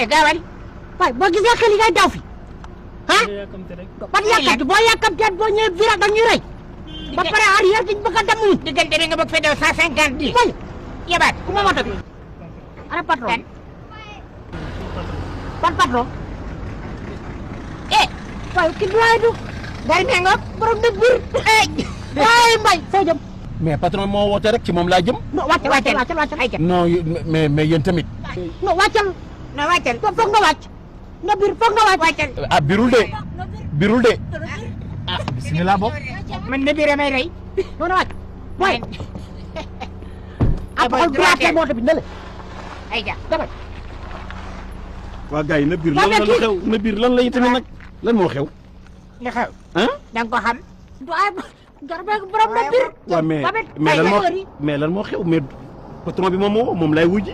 gaawal waay boo gisee xel yi ngay daw fi ah ban yàkkamti boo yàkkamtee boo ñëwee virage da ñuy rey ba pare arrière diñ bëgg a dem ñu diggante bi nga bëgg fee daw 150 mooy yabaat ku ma moto bi ana patron ban patron waaye ki doy du gari mee nga borom ne bir waay mbay foo jëm mais patron moo woote rek ci moom laa jëm. non wàccal ayca non mais yéen tamit. non wàccal no wàccal foog nga wàcc na bir foog nga wàcc wàccal ah birul de ah bismillah bokk. man na biir may rey non na wàcc mooy ah xool braqué moto bi ndale ayca demal waa gars yi na biir lan la xew na biir lan la tamit nag lan moo xew. li xew ah da nga ko xam du ay garbe borom na bir waaw mais lan moo xew mais patron bi moom lay wujji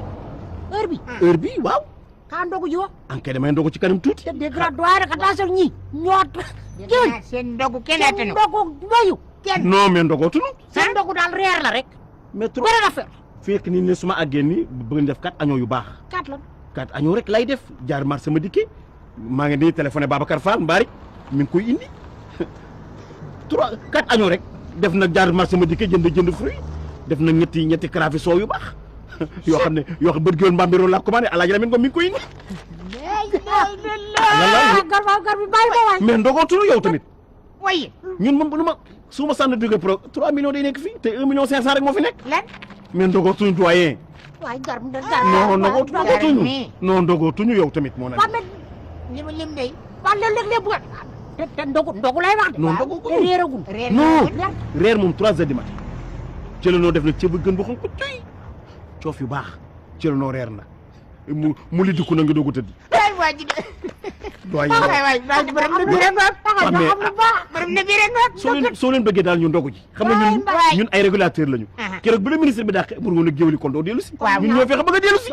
heure bi waaw. ka ndogu jiwo ankay damay ndogu ci kanam tuuti. te dégg naa doy rek attention ñi ñoot jël seen ndogu kenn atanu ndogu wayu kenn non mais ndogootuñu. seen ndogu daal reer la rek mais trop bëri affaire fekk ni ne su ma àggee nii bëgg def 4 añoo yu baax. 4 la 4 añoo rek lay def jaar marché ma dikkee maa ngi nii téléphoné Babacar Fall Mbari mi ngi koy indi 4 añoo rek def na jaar marché ma dikkee jënd fruit def na ñetti carafe soow yu baax yoo xam ne bët géwél Mbambiro laa commandé Alaaji Lamin Ngom mi ngi koy indi. gar bi bàyyi ma waay mais ndogootuñu yow tamit. way ñun moom lu ma su ma sànni jóge pro 3 millions day nekk fii te 1 million 500 rek moo fi nekk. lan mais ndogootuñu doyen. waay gar non ndogootuñu non ndogootuñu yow tamit moo na. li mu lim day waa léeg-léeg bu te ndogu lay wax de. non ndogu ko réeragul non reer moom 3 heures du matin ci la noo def nag ceeb bu gën bu xonk ko tuy coof yu baax ci la noo reer nag mu li dikku na nga doog a tëdd. ay waa ji de doyen waay borom na biir borom na biir soo leen bëggee daal ñu ndogu ji xam nga ñun ay régulateur lañu keroog bu la ministre bi dàqee pour woon a géwli kon doo dellu si ñun ñoo fexe bëgg a dellu si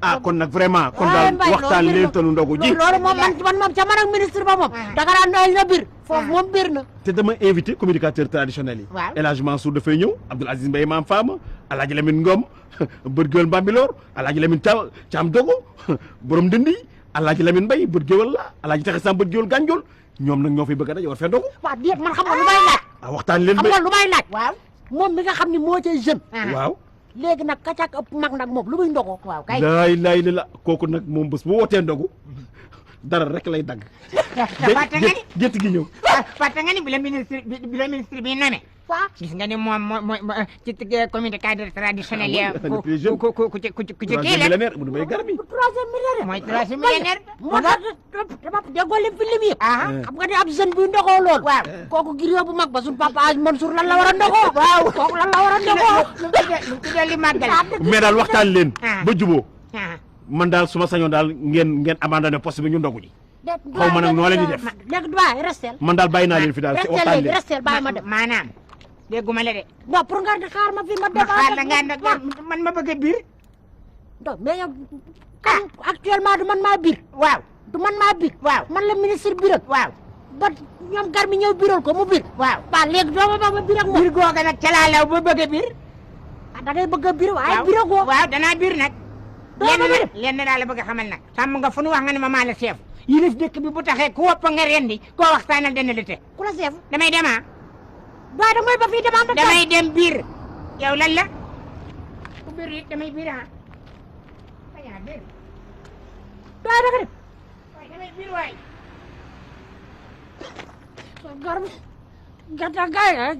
ah kon nag vraiment kon daal waxtaan leen tanu ndogu ji loolu moom man moom ca man ak ministre ba moom danga daan nooy na biir foofu moom biir na te dama invité communicateur traditionnel yi waaw El Hadj Mansour dafay ñëw Abdoul Aziz Mbaye Maam Fama Alaaji Lamine Ngom bët géwél Mbambilor Alaaji Lamine Caam Dogo borom dëndi Alaaji Lamine Mbaye bët géwél la Alaaji Taxe Sam bët géwél Gànjool ñoom nag ñoo fiy bëgg a daje war fee ndogu waaw déet man xam nga lu may laaj waxtaan leen xam nga lu may laaj waaw moom mi nga xam ni moo cay jeune waaw léegi nag kacak ëpp mag nag moom lu muy ndogoo waaw kay laay la kooku nag moom bés bu wootee ndogu dara rek lay dagg fàtte nga ni gétt gi ñëw fàtte nga ni bi la ministre bi nommé waaw gis nga ni moom mooy ci communicateur traditionnel yi ku ci kii la millénaire mu may garmi troisième millénaire mooy troisième millénaire moo tax dama déggoo lim fi lim yëpp xam nga ni ab jeune buy ndogoo loolu waaw kooku griot bu mag ba suñu papa Aj Mansour lan la war a ndogoo waaw kooku lan la war a ndogoo lu tuddee li màggal mais daal waxtaan leen ba juboo man daal su ma sañoon daal ngeen abandonné poste bi ñu ndogu ji xaw ma nag noo leen di def léegi doy restel man daal bàyyi naa leen fi daal ci waxtaan leen restel bàyyi ma dem maanaam dégguma la de non pour nga di xaar ma fi ma dem xaar la nga nag man ma bëgg a biir donc mais yow actuellement du man maa biir waaw du man maa biir waaw man la ministre biral waaw ba ñoom gar mi ñëw biral ko mu biir waaw waaw léegi doo ma ba biir ak moom biir googa nag ca laa law ba bëgg a biir da ngay bëgg a biir waaye biir ak woo waaw danaa biir nag lenn daal la bëgg a xamal nag sàmm nga fu nu wax nga ne ma maa la seef yilif dëkk bi bu taxee ku wopp nga rendi koo waxtaanal dana la te ku la seef damay dema waaye damay ba fii demande damay dem biir yow lan la ku biir it damay biir ayaa biir waaye da nga def waay damay biir waay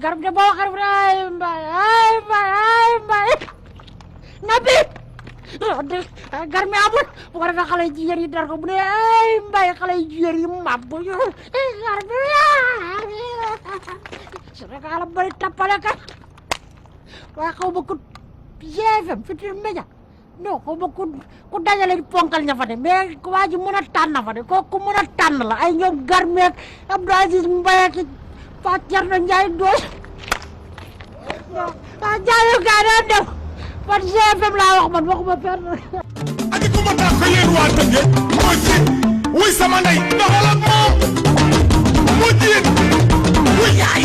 garab de boo xarab ay mbay na biir gar mi amul bu ko defee xale yu jigéen yi dar ko bu ne ay mbay xale yu jigéen yi màbb gar mi Sénégal a bëri tappale kat waaye xaw ma ko GFM Futurs Médias non xaw ma ku dajale ponkal ña fa de mais waa ji mën a tànn fa de kooku mën a tànn la ay ñoom gar mi ak Abdou Aziz Mbaye ak Fatou Thierno Ndiaye doy waa jaayu gaa doo def man GFM laa wax man waxuma fenn. ati ku ma tax ko yéen waa Tëngéej moo jiit wuy sama ndey doxal ak moom mu jiit wuy yaay